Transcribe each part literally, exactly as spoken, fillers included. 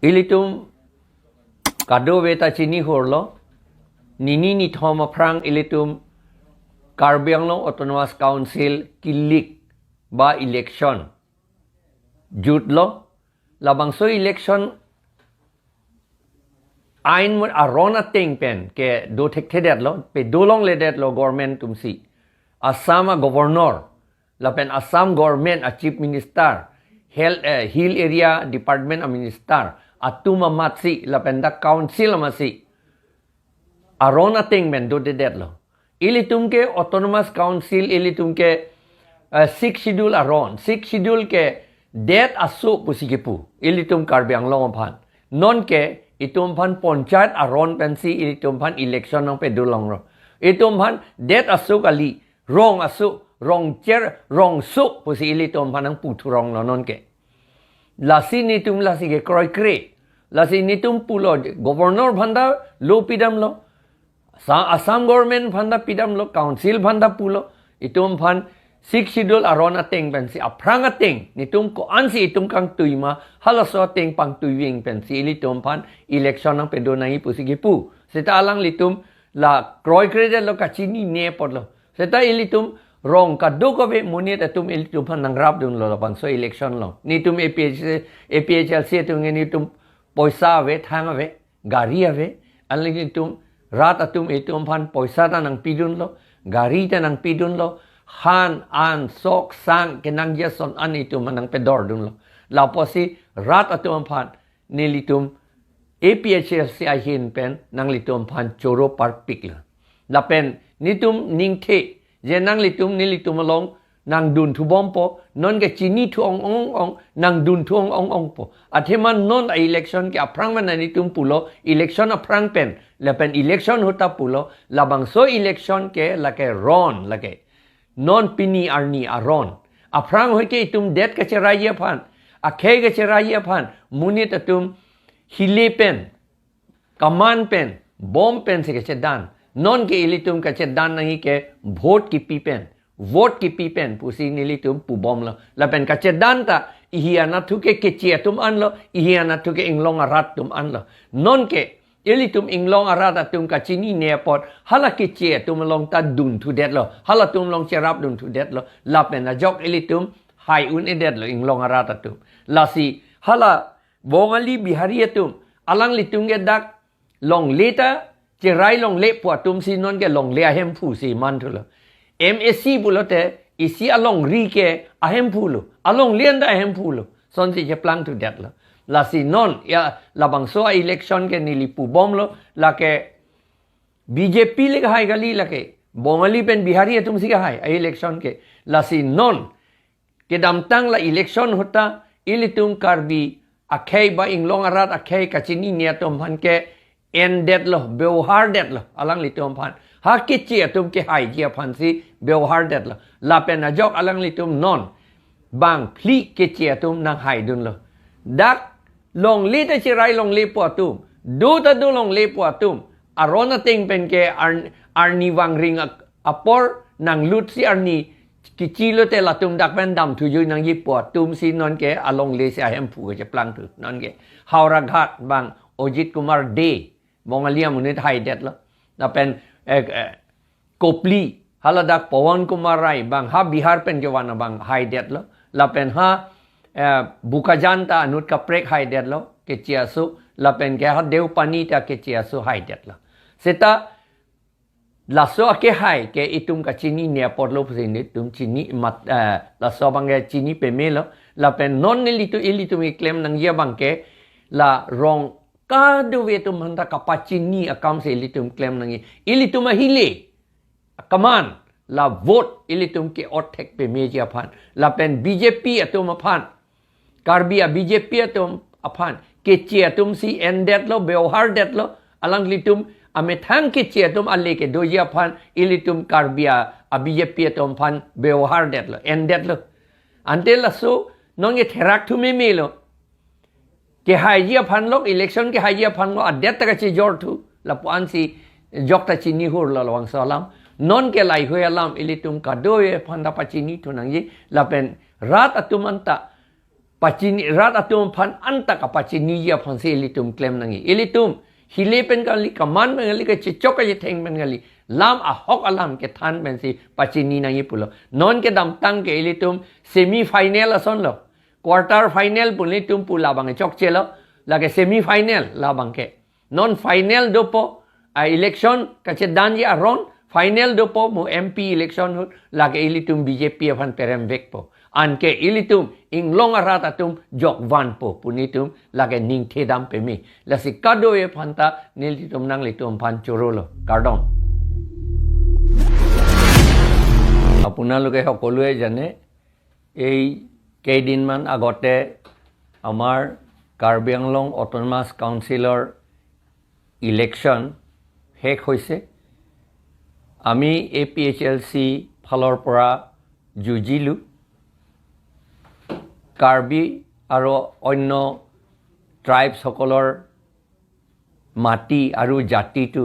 Ilitum kadokave ta chinihurlo, nini nithom aphrang ilitum Karbi Anglong Autonomous Council kilik ba election jutlo. Labangso election ain mun aron ateng pen kedo thekthedetlo, pedolongledetlo government atumsi. Assam a-Governor lapen Assam Government a-Chief Minister, Health, eh, Hill Area Department a-Minister atum amatsi lapen dak Council amatsi aron ateng pen dodedetlo. Ilitum ke Autonomous Council, ilitum ke, eh, Sixth Schedule aron, Sixth Schedule ke det aso pusi kipu ilitum Karbi Anglong aphan. Nonke itum aphan Panchayat aron pensi ilitum aphan election nangpedolonglo. Itum aphan det aso kali, rong aso, rong cher, rong so pusi ilitum aphan nangputhuronglo nonke. Lasi nitum lasi kekroikre. Lasi nitum pulo, Governor aphan ta lo pidamlo, Sa-, Assam Government aphan ta pidamlo, Council aphan ta pulo, itum aphan Sixth Schedule aron ateng pensi, aphrang ateng, nitum ko-ansi itum kangtui ma, halaso ateng pangtuiving pensi ilitum aphan election nangpedo nangji pusi kipu. Seta alanglitum la kroikredetlo, kachinine apotlo. Seta ilitum rong kadokave monit atum ilitum aphan nangrapdunlo labangso election along. Nitum A P H, A P H L C atum nitum poisa ave, thang ave, gari ave, alanglitum rat atum itum aphan poisa ta nangpidunlo, gari ta nangpidunlo, han, an, sok, sang, kenangji ason an itum aphan nangpedordunlo. Lapusi rat atum aphan nelitum A P H L C ahin pen nanglitum aphan choro parpiklo. Lapen nitum ningthe je nanglitum nelitum along nangdun thubompo, nonke chini thu ong ong ong, nangdun thu ong ong ongpo. Athema non a-election ke aphrang pen nelitum pulo, election aphrang pen, lapen election ahut ta pulo, labangso election ke lake ron, lake non pini arni aron. Aphrang ahut ke itum det kacheraiji aphan, akhei kacheraiji aphan, monit atum hile pen, kaman pen, bom pensi kachedan. Nonke ilitum kachedan nangji ke vote kipi pen, vote kipi pen pusi nelitum pubomlo. Lapen kachedan ta ihi anatthu ke Keche atum anlo, ihi anatthu ke inglong arat atum anlo. Nonke ilitum inglong arat atum kachinine apot hala Keche atum along ta dunthudetlo, halatum along cherapdunthudetlo. Lapen ajok ilitum hai un-edetlo inglong arat atum. Lasi hala Bongali, Bihari atum, alanglitum ke dak longle ta cherai longlepo atumsi nonke longle ahemphusi manthulo. M A C pulote isi alongri ke ahemphulo, alongle anta ahemphulo, sonsi cheplangthudetlo. Lasi non ya labangso a-election ke neli pubomlo, lake B J P le kahai kali, lake Bongali pen Bihari atumsi kahai a-election ke. Lasi non kedamtang la election ahut ta ilitum Karbi akhei ba inglong arat akhei kachinine atum aphan ke endetlo, bewhardetlo alanglitum aphan. Ha Keche atum kehaiji aphansi bewhardetlo. Lapen ajok alanglitum non bangphli Keche atum nanghaidunlo. Dak longle ta cherai longlepo atum, do ta dolonglepo atum, aron ateng pen ke ar-, arni vangring ak-, apor nanglutsi arni kichilote latum dak pen damthujui nangjipo atumsi nonke alonglesi ahemphu kacheplangthu. Nonke Howraghat abang Ajit Kumar Dey, Bongali amonit haidetlo. Lapen, eh, eh, Kopili, haladak Pawan Kumar Rai abang, ha Bihar pen kevan abang haidetlo. Lapen ha, eh, Bokajan ta anut kaprek haidetlo, Keche aso, lapen ke ha Deopani ta Keche aso haidetlo. Seta laso akehai ke itum kachinine apotlo pusi nelitum chini mat, eh, laso abang ke chini pamelo, lapen non nelitum ilitum keklem nangji abang ke la rong kadokave atum aphanta kapachini akamsi ilitum klem nangji. Ilitum ahile, kaman, la vote ilitum ke-ot thek pameji aphan. Lapen B J P atum aphan, Karbi a-B J P atum aphan, Keche atumsi endetlo, bewhardetlo, alanglitum amethang Keche atum ale kedoji aphan, ilitum Karbi a, a-B J P atum aphan bewhardetlo, endetlo. Ante laso nonke therak thu memelo. Kehaiji aphanlo, election kehaiji aphanlo, adet ta kachejorthu, lapu-ansi jok ta chinihurlo labangso alam. Nonke laheihui alam ilitum kadokave aphanta pachinithu nangji, lapen rat atum anta pachini, rat atum aphan anta kapachiniji aphansi ilitum klem nangji. Ilitum hile pen kali, kaman pen kali, kachechok kachetheng pen kali, lam ahok alam kethan pensi pachini nangji pulo. Non kedamtang ke ilitum semi final asonlo, quarter final pu ilitum pu labang chokchelo, lake semi final labang ke. Non final dopo, a election kachedanji aron final dopo, mo M P election ahut lake ilitum B J P aphan peremvekpo. Anke ilitum inglong arat atum jokvanpo pu nelitum lake ningthedam peme. Lasi kadokave aphanta nelitum nanglitum aphan chorolo. Kardom. আপোনালোকে সকলোৱে জানে, এই কেইদিনমান আগতে আমাৰ কাৰ্বি আংলং অট'নমাছ কাউন্সিলৰ ইলেকশ্যন শেষ হৈছে। আমি এ পি এইচ এল চি ফালৰ পৰা যুঁজিলোঁ। কাৰ্বি আৰু অন্য ট্ৰাইবছসকলৰ মাটি আৰু জাতিটো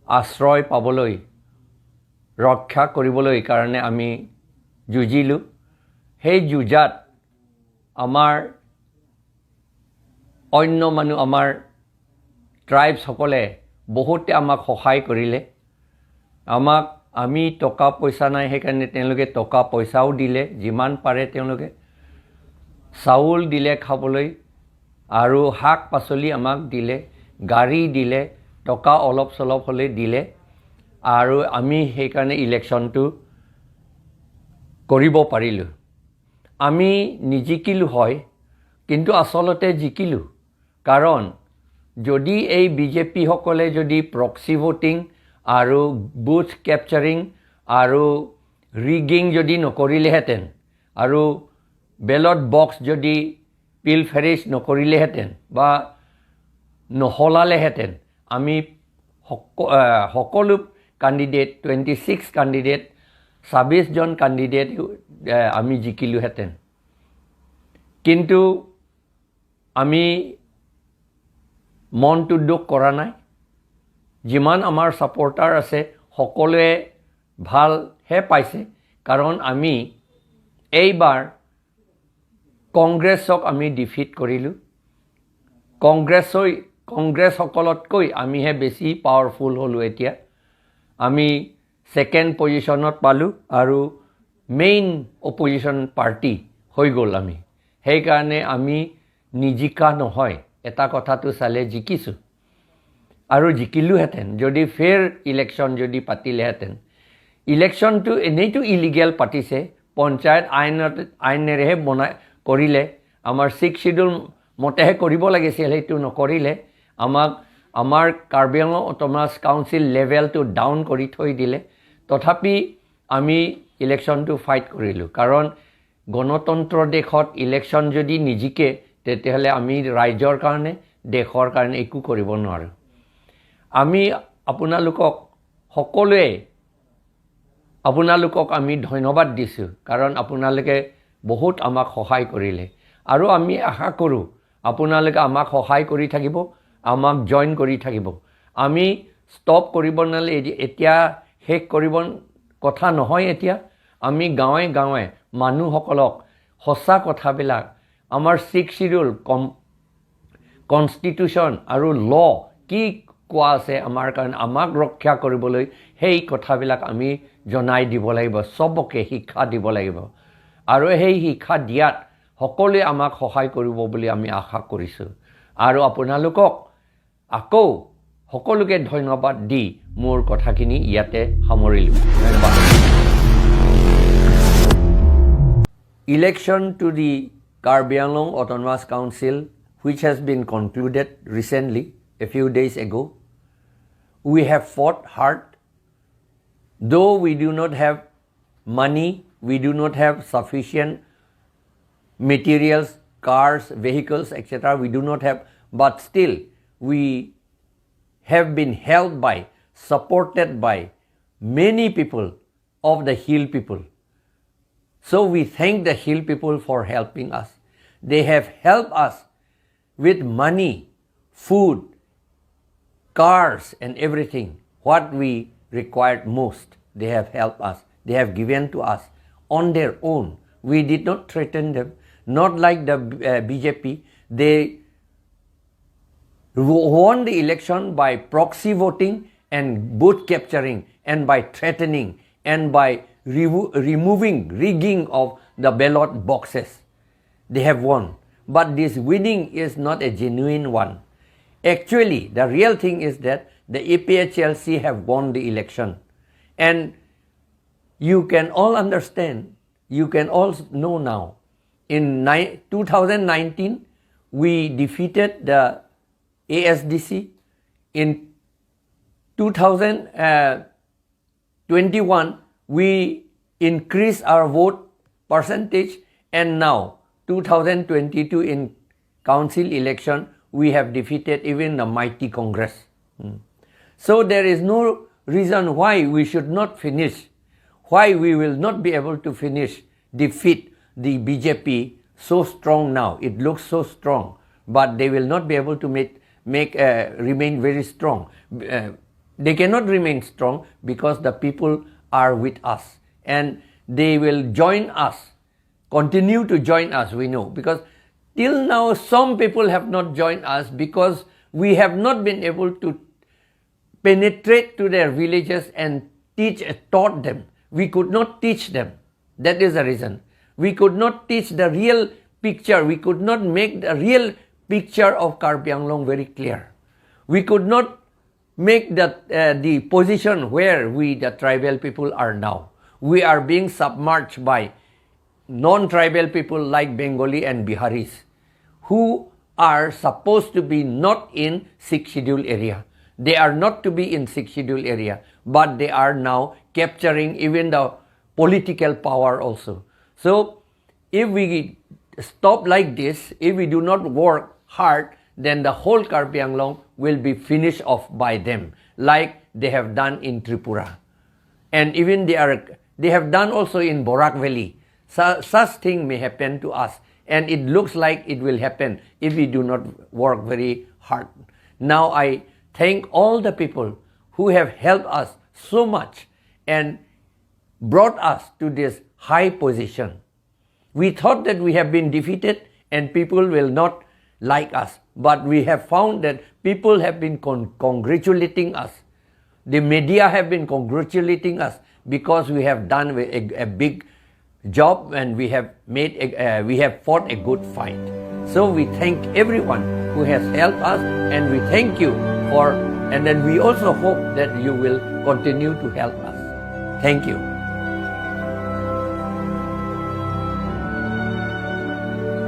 আশ্ৰয় পাবলৈ, ৰক্ষা কৰিবলৈ কাৰণে আমি যুঁজিলোঁ। সেই যুঁজাত আমাৰ অন্য মানুহ, আমাৰ ট্ৰাইবছসকলে বহুতে আমাক সহায় কৰিলে। আমাক, আমি টকা পইচা নাই, সেইকাৰণে তেওঁলোকে টকা পইচাও দিলে, যিমান পাৰে তেওঁলোকে। চাউল দিলে খাবলৈ, আৰু শাক পাচলি আমাক দিলে, গাড়ী দিলে, টকা অলপ চলপ হ'লে দিলে, আৰু আমি সেইকাৰণে ইলেকশ্যনটো কৰিব পাৰিলোঁ। আমি নিজিকিলোঁ হয়, কিন্তু আচলতে জিকিলোঁ। কাৰণ যদি এই বি জে পিসকলে যদি প্ৰক্সি ভোটিং আৰু বুথ কেপচাৰিং আৰু ৰিগিং যদি নকৰিলেহেঁতেন আৰু বেলট বক্স যদি পিলফেৰিজ নকৰিলেহেঁতেন বা নহলালেহেঁতেন, আমি সক-, আহ, সকলো কেণ্ডিডেট, টুৱেণ্টি ছিক্স কেণ্ডিডেট, ছাব্বিছজন কেণ্ডিডেট, আহ, আমি জিকিলোহেঁতেন। কিন্তু আমি মনটো দুখ কৰা নাই। যিমান আমাৰ ছাপোৰ্টাৰ আছে, সকলোৱে ভালহে পাইছে, কাৰণ আমি এইবাৰ কংগ্ৰেছক আমি ডিফিট কৰিলোঁ। কংগ্ৰেছই, কংগ্ৰেছসকলতকৈ আমিহে বেছি পাৱাৰফুল হ'লোঁ এতিয়া। আমি ছেকেণ্ড পজিশ্যনত পালোঁ আৰু মেইন অপজিশ্যন পাৰ্টি হৈ গ'ল আমি। সেইকাৰণে আমি নিজিকা নহয়, এটা কথাটো চালে জিকিছোঁ আৰু জিকিলোহেঁতেন। যদি ফেয়াৰ ইলেকশ্যন যদি পাতিলেহেঁতেন, ইলেকশ্যনটো এনেইতো ইলিগেল পাতিছে, পঞ্চায়ত আইনত, আইনেৰেহে বনাই কৰিলে। আমাৰ ছিক্স শ্বিডিউল মতেহে কৰিব লাগিছিল, সেইটো নকৰিলে। আমাক, আমাৰ কাৰ্বি আংলং অট'নমাছ কাউন্সিল লেভেলটো ডাউন কৰি থৈ দিলে। তথাপি আমি ইলেকশ্যনটো ফাইট কৰিলোঁ, কাৰণ গণতন্ত্ৰ দেশত ইলেকশ্যন যদি নিজিকে, তেতিয়াহ'লে আমি ৰাইজৰ কাৰণে, দেশৰ কাৰণে একো কৰিব নোৱাৰোঁ। আমি আপোনালোকক সকলোৱে, আপোনালোকক আমি ধন্যবাদ দিছোঁ, কাৰণ আপোনালোকে বহুত আমাক সহায় কৰিলে। আৰু আমি আশা কৰোঁ আপোনালোকে আমাক সহায় কৰি থাকিব, আমাক জইন কৰি থাকিব। আমি ষ্টপ কৰিব নালাগে, এতি-, এতিয়া শেষ কৰিব কথা নহয়। এতিয়া আমি গাঁৱে গাঁৱে মানুহসকলক সঁচা কথাবিলাক, আমাৰ ছিক্স শ্বিডিউল কম, কনষ্টিটিউশ্যন আৰু ল কি কোৱা আছে আমাৰ কাৰণে, আমাক ৰক্ষা কৰিবলৈ, সেই কথাবিলাক আমি জনাই দিব লাগিব, চবকে শিক্ষা দিব লাগিব। আৰু সেই শিক্ষা দিয়াত সকলোৱে আমাক সহায় কৰিব বুলি আমি আশা কৰিছোঁ। আৰু আপোনালোকক আকৌ সকলোকে ধন্যবাদ দি মোৰ কথাখিনি ইয়াতে সামৰিলোঁ। ধন্যবাদ। Election to the Karbi Anglong Autonomous Council, which has been concluded recently, a few days ago, we have fought hard. Though we do not have money, we do not have sufficient materials, cars, vehicles, et cetera, we do not have, but still we have been helped by, supported by many people of the hill people. So we thank the hill people for helping us. They have helped us with money, food, cars, and everything. What we required most, they have helped us. They have given to us on their own. We did not threaten them. not like the uh, B J P. They wo- won the election by proxy voting and vote capturing and by threatening and by revo- removing rigging of the ballot boxes. They have won. But this winning is not a genuine one. Actually, the real thing is that the A P H L C have won the election. And you can all understand, you can all know now. In ni- two thousand nineteen, we defeated the A S D C. In two thousand, uh, twenty-one, we increase our vote percentage, and now two thousand twenty-two in council election, we have defeated even the mighty Congress. Hmm. So there is no reason why we should not finish, why we will not be able to finish, defeat the B J P so strong now. It looks so strong, but they will not be able to make, make uh, remain very strong. Uh, they cannot remain strong because the people are with us, and they will join us, continue to join us, we know, because till now some people have not joined us because we have not been able to penetrate to their villages and teach, taught them. We could not teach them. That is the reason. We could not teach the real picture. We could not make the real picture of Karbi Anglong very clear. We could not make the, uh, the position where we, the tribal people, are now. We are being submerged by non-tribal people like Bengali and Biharis, who are supposed to be not in Sixth Schedule area. They are not to be in Sixth Schedule area, but they are now capturing even the political power also. So, if we stop like this, if we do not work hard, then the whole Karbi Anglong will be finished off by them, like they have done in Tripura. And even they are, they have done also in Barak Valley. Su- such thing may happen to us, and it looks like it will happen if we do not work very hard. Now I thank all the people who have helped us so much and brought us to this high position. We thought that we have been defeated and people will not like us, but we have found that people have been con- congratulating us. The media have been congratulating us because we have done a, a big job and we have made a, uh, we have fought a good fight. So we thank everyone who has helped us, and we thank you for, and then we also hope that you will continue to help us. Thank you.